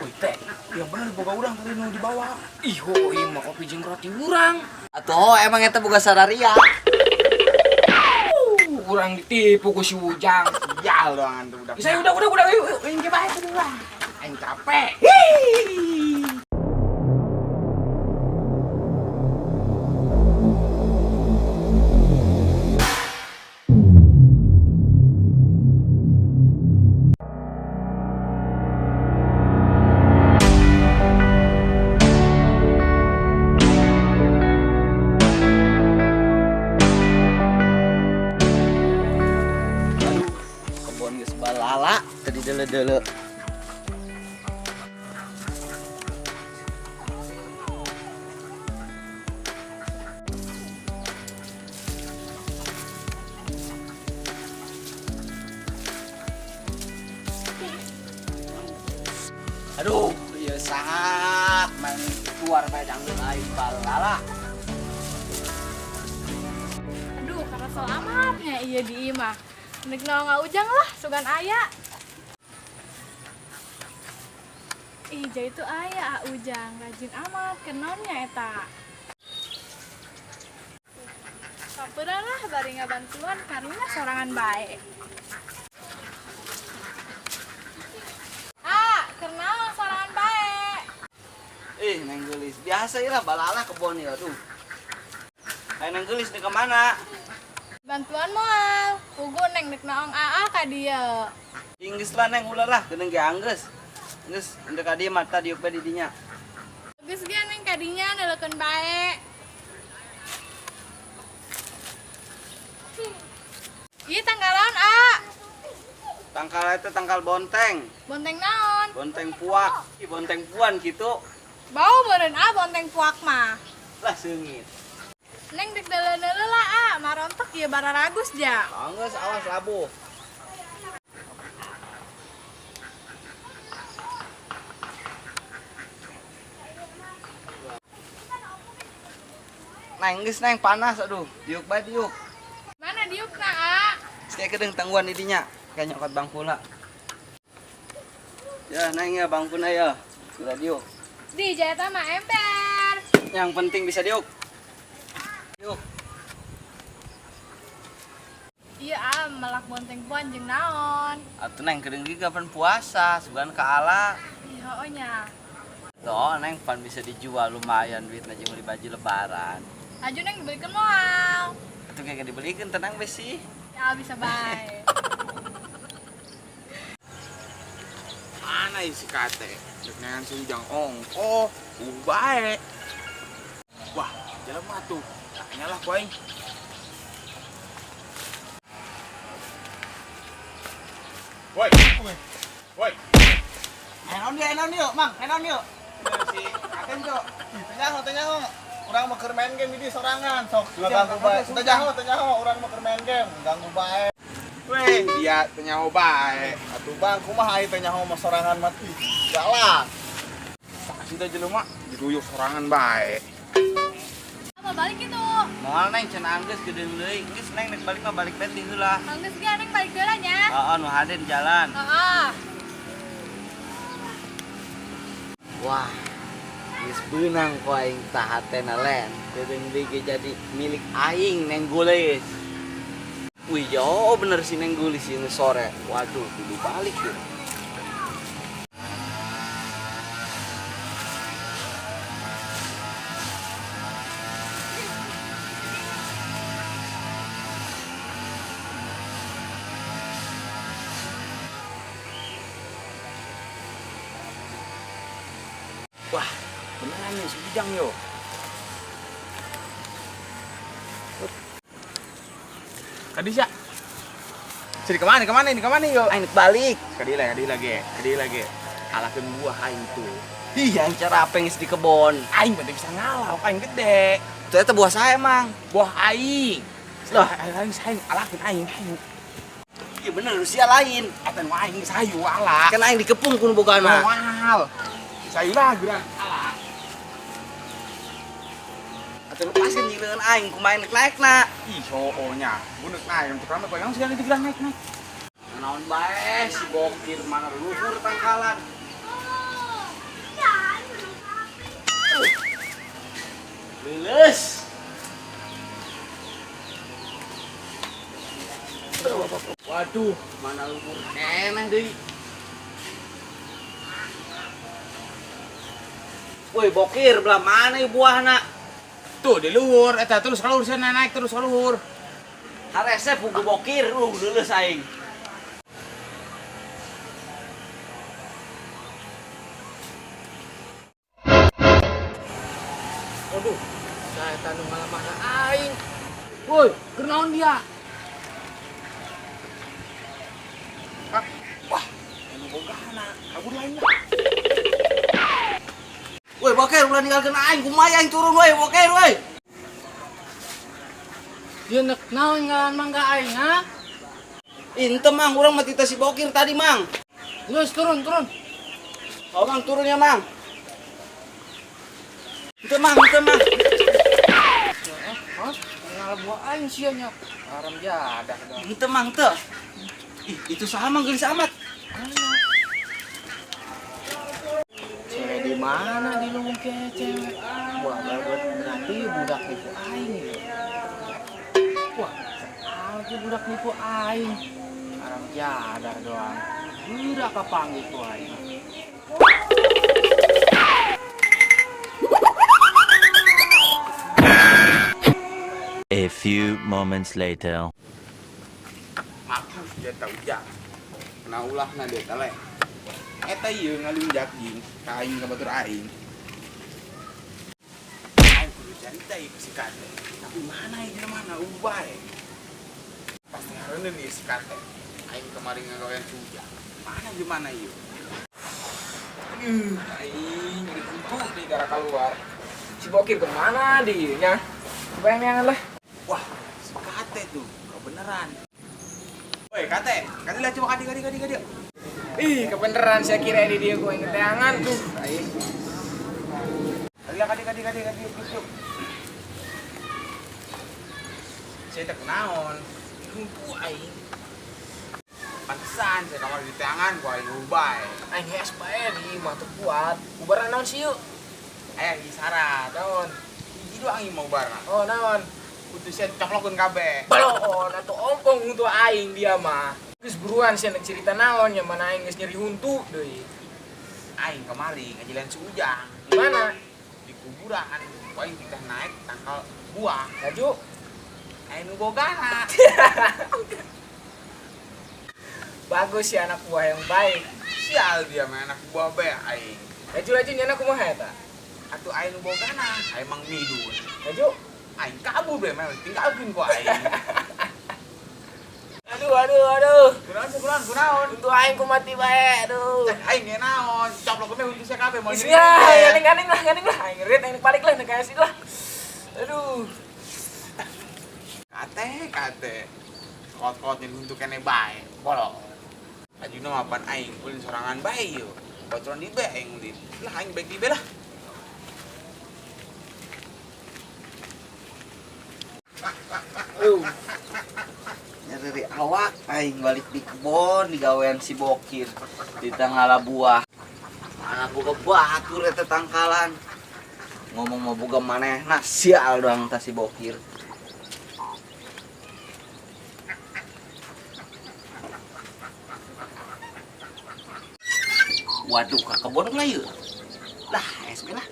Wih teh, yang bener boga urang tadi nu dibawa. Ih, ieu mah kopi jeung roti urang. Atuh emang eta boga sararia. Urang ditipu ku si Ujang. Sial doangan tuh budak. Saya udah yuk, yuk, aing ge bae tuh lah. Aing capek. Aduh, kebon geus balala tadi deuleu-deuleu. Aduh, ieu saha main keluar bae dangdut aing balala. Aduh, karena selamatnya iya di imah. Nek naon Ujang lah, sugan aya. Ih, jai itu aya ah, Ujang, rajin amat kenonnya eta. Sampeuran lah bari ngabantuan karunya sorangan bae. Ah, kenaon sorangan bae. Ih, Neng Geulis, biasa lah balala kebon ya, aduh. Ayo Neng Geulis nih kemana? Bantuan moal, pugu neng nek naong aa ka dieu. Inggris lah Neng, ulah lah, geuning ge anggeus. Geus, endek ka dieu mata diuk bae di dinya. Geus ge neng kadinya neulekeun bae. Ieu tanggalan A. Tangkal eta tangkal bonteng, Bonteng naon? bonteng puak, ih, bonteng puan gitu. Bau meureun A bonteng puak mah. Lah seungit. Neng dek deuleu-deuleu lah A, marontok ieu bararagus ja. Anggeus awas labuh. Neng geus Neng panas aduh, diuk bae diuk. Mana diukna A? Saya kedeung tangguan di dinya, kayak nyokot bangkuna. Ya, Neng ya bangkuna ya. Sudah diuk. Di jaya mah ember. Yang penting bisa diuk. Diuk. Iya A, melak bonteng puan jeung naon. Atuh Neng kedeung ge kapan puasa, sugan ka ala. Ih heueuh nya. Toh Neng pan bisa dijual lumayan duitna jeung beli baju lebaran. Aju neng dibelikeun moal. Atuh kayak dibelikeun tenang be sih. Ya bisa bae. Mana isi kate? Dek neangan si Ujang ongkoh, bae. Wah, jelema tuh. Tanyalah ku aing. Woi, woi. Enon dia, Mang, enon dia. Si Aten cok. Teu nyaho. Urang mah keur main game di sorangan, sok ganggu bae. Teu nyaho, urang mah keur main game, ganggu bae. Weh, dia teu nyaho bae. Atuh Bang, kumaha ai teu nyaho mah sorangan mah ih, galak. Pasti teh jelema diruyuk sorangan bae. Mau balik itu. Moal Neng cenah anggeus geudeung deui. Geus Neng nek balik mah balik bae ti heula. Anggeus ge neng balik deula nya. Heeh, nu hade di jalan. Heeh. Wah, geus beunang ku aing tah hatena len. Geudeung deui ge jadi milik aing Neng Geulis. Wih, jauh bener si Neng Geulis ini sore. Waduh, kudu balik tuh. Wah, beneran nih si Ujang yo. Kadis ya? Sini kemana, kemana ini, kemana yo? Aing nek balik. Kadi lagi, kadi lagi. Alahkeun buah aing tuh. Ih, yang cara apa di kebon. Aing penting bisa ngalah, aing gede. Itu eta buah saya emang. Buah aing. Lah. Lah, aing saing alahkeun aing. Aing. Iya bener, Rusia lain. Eta nu aing sayu ala. Kan aing dikepung ku nu bogana. Moal. Sayu lah geura. Ala. Atuh lepaskeun jeung leungeun aing kumaha nek naekna. Ih, hooh nya. Buneuk naik, untuk rame koyong segala itu bilang naik naik. Naon bae si bokir mana luhur tangkalan. Aduh, mana luhur keneh deui. Woi, bokir belah mana buahna? Tuh di luhur eta terus ka luhur sana naik terus ka luhur. Harese pugu bokir, leuleus aing. Aduh, saya tanu ngalamahna aing. Woi, keur naon dia? Wah, anu bogana, kabur lain lah. Woi, bokir ulah ninggalkeun aing, kumaha aing turun woi, bokir woi. Dia nek naon ngalan mangga aing, ha? Ente mang, urang mah tita si bokir tadi mang. Terus turun, turun. Oh mang turun ya mang. Ente mang, ente mang. Hah? Ngalah buah aing sia nya. Haram jadah dong. Ente mang teu. Ih, itu saha mang geulis amat. Cewek di mana di luwung ke cewek? Wah, berarti budak nipu aing ya. Wah, aku budak nipu aing. Haram jadah doang. Budak kapanggih ku aing. A few moments later. Mampus dia tau ujang. Nah ulahna dia teh. Eta ieu ngalunjak jeung ka aing ka batur aing. Aing kudu carita ieu si Kate. Tapi mana ieu di mana ubah bae. Pasti hareundeun ieu si Kate. Aing kemarin ngagawean si Ujang. Mana di mana ieu? Aduh, aing nyeri buntu di gara keluar. Si bokir kemana dia nya? Bayang lah. Wah, si Kate tuh kebeneran. Woi, Kate, Kate lah coba kadi kadi kadi kadi. Ih, kebeneran saya kira ini dia gue ngeteangan tuh. Aing. Kadi lah kadi kadi kadi kadi yuk, yuk. Saya tak kunaon. Buntu aing. Pantesan saya kamar di tangan gua aing ubay. Aing hes bae di mah teu kuat. Ubaran naon sih yuk? Aya hiji syarat. Naon? Hiji doang ieu mau barang. Oh, naon? Kudu saya coklokeun kabeh. Balon atuh ompong untuk aing dia mah. Geus buruan sia nek cerita naon nya mana aing geus nyeri huntu deui. Aing kemari ngajilan si Ujang Di mana? di kuburan. Gua aing titah naik tangkal buah. Laju. Aing nu bogana. Bagus ya anak buah yang baik. Sial dia mah anak buah bae aing. Laju-laju nya kumaha eta? Atuh aing nu bogana, aing mang midun. Laju. Aing kabur bae mah tinggalkeun ku aing. Aduh aduh aduh. Kunaon sih kunaon kunaon. Untuk aing ku mati bae aduh. Cek aing ge naon, coplok we huntu sia kabeh moal Geus ya, ganing lah, ganing lah. Aing rit, aing balik lah, nek sih lah. Aduh. Kate, kate. Kot-kot yang huntu kene bae. Bolong. Ajuna mapan aing ulin sorangan bae yo. Bocoran di be aing ulin. Lah aing baik di be lah. Nyeri awak aing balik di kebon digawean si bokir di tangala buah. Anak boga batur eta tangkalan. Ngomong mau boga manehna sial doang tah si bokir. Waduh, ka kebon lah yeuh. Lah, es lah.